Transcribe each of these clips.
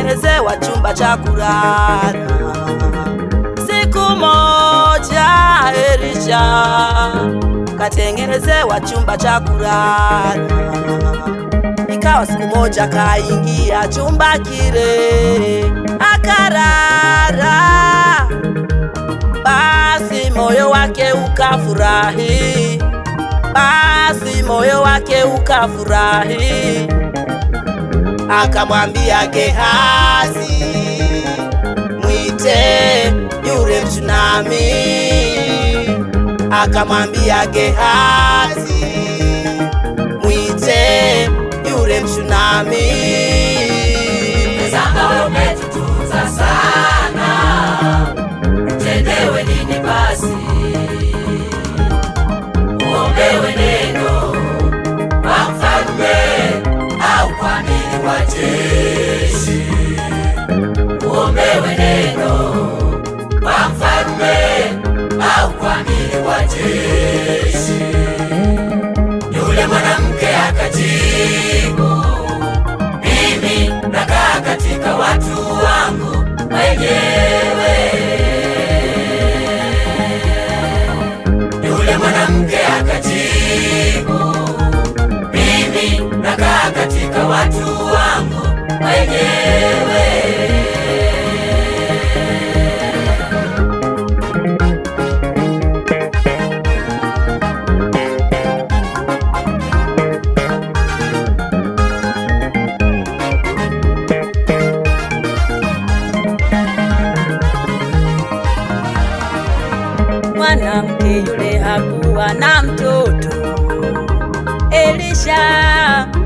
Katengenezewa chumba cha kulala. Siku moja Elisha katengenezewa chumba cha kulala. Ikawa siku moja kaingia chumba kile akarara, basi moyo wake ukafurahi, basi moyo wake ukafurahi. Akamwambia Gehazi, mwite yule Mshunami. Akamwambia Gehazi, mwite yule Mshunami. Tazama wewe umetutunza sana, utendewe nini basi? Uombewe neno kwa mfalme au kwa amiri wa jeshi? Uombewe neno kwa mfalme au kwa amiri wa jeshi? Yule mwanamke akajibu, mimi nakaa katika watu wangu mwenyewe. Yule mwanamke akajibu, mimi nakaa katika watu wangu mwenyewe. Mwanamke yule hakuwa na mtoto, Elisha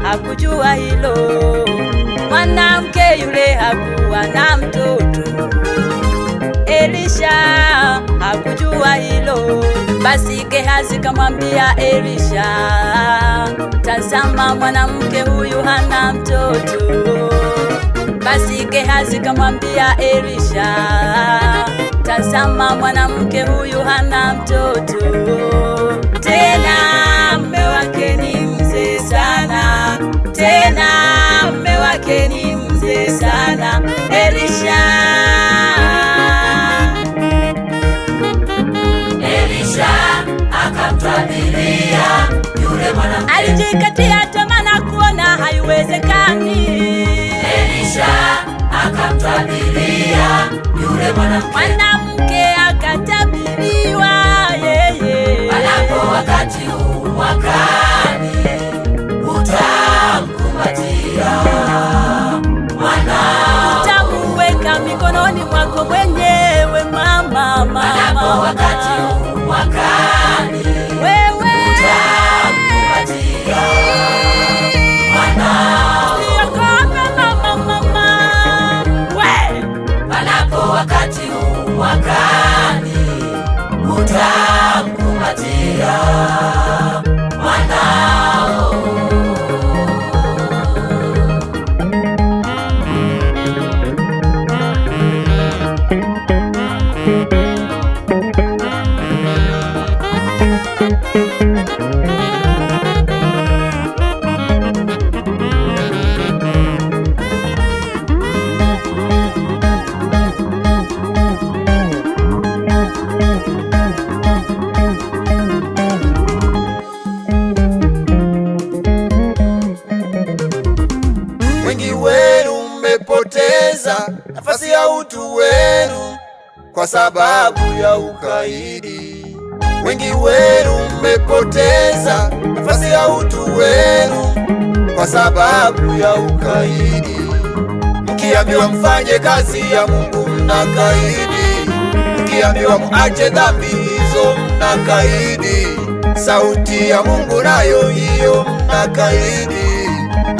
hakujua hilo. Mwanamke yule hakuwa na mtoto, Elisha hakujua hilo. Basi Gehazi kamwambia Elisha, tazama mwanamke huyu hana mtoto. Basi Gehazi kamwambia Elisha, tazama mwanamke huyu hana mtoto, tena mume wake ni mzee sana, tena mume wake ni mzee sana. Elisha, Elisha akamtabiria yule mwanamke, alijikatia tamaa na kuona haiwezekani. Elisha akamtabiria yule mwanamke, Mwanamke akatabiriwa yeye, panapo wakati huu mwakani utamkumbatia mwanao. Utamuweka mikononi mwako mwenyewe mama, mama, Panapo wakati huu mwakani wewe utamkumbatia mwanao. Usiogope mama, mama, we Panapo wakati huu mwakani utamkumbatia mwanao. Wengi wenu mmepoteza nafasi ya utu wenu kwa sababu ya ukaidi. Wengi wenu mmepoteza nafasi ya utu wenu kwa sababu ya ukaidi. Mkiambiwa mfanye kazi ya Mungu mnakaidi, mkiambiwa muache dhambi hizo mnakaidi, sauti ya Mungu nayo hiyo mnakaidi.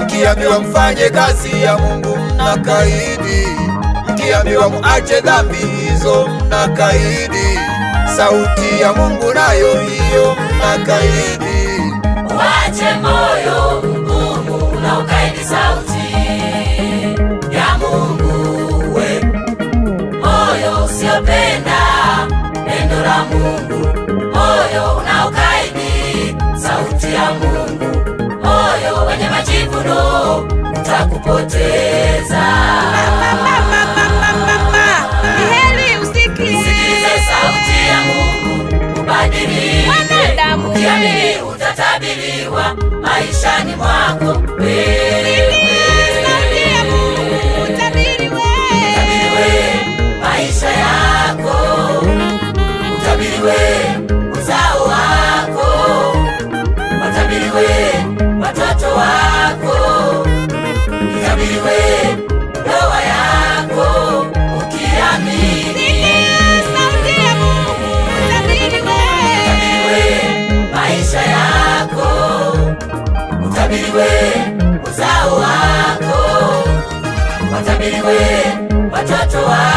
Mkiambiwa mfanye kazi ya Mungu mnakaidi, mkiambiwa muache dhambi hizo mnakaidi, sauti ya Mungu nayo hiyo mnakaidi. Uache moyo mgumu na ukaidi sauti ya Mungu we. Moyo usiopenda neno la Mungu, moyo unaokaidi sauti ya Mungu, moyo wenye majivuno utakupoteza. Mama, maishani mwako wewe. Sauti ya Mungu, utabiriwe. Utabiriwe maisha yako, utabiriwe uzao wako, watabiriwe watoto wako, itabiriwe ndoa yako ukiamini. Sauti ya Mungu, utabiriwe. Utabiriwe maisha yako, utabiriwe uzao wako, watabiriwe watoto wako.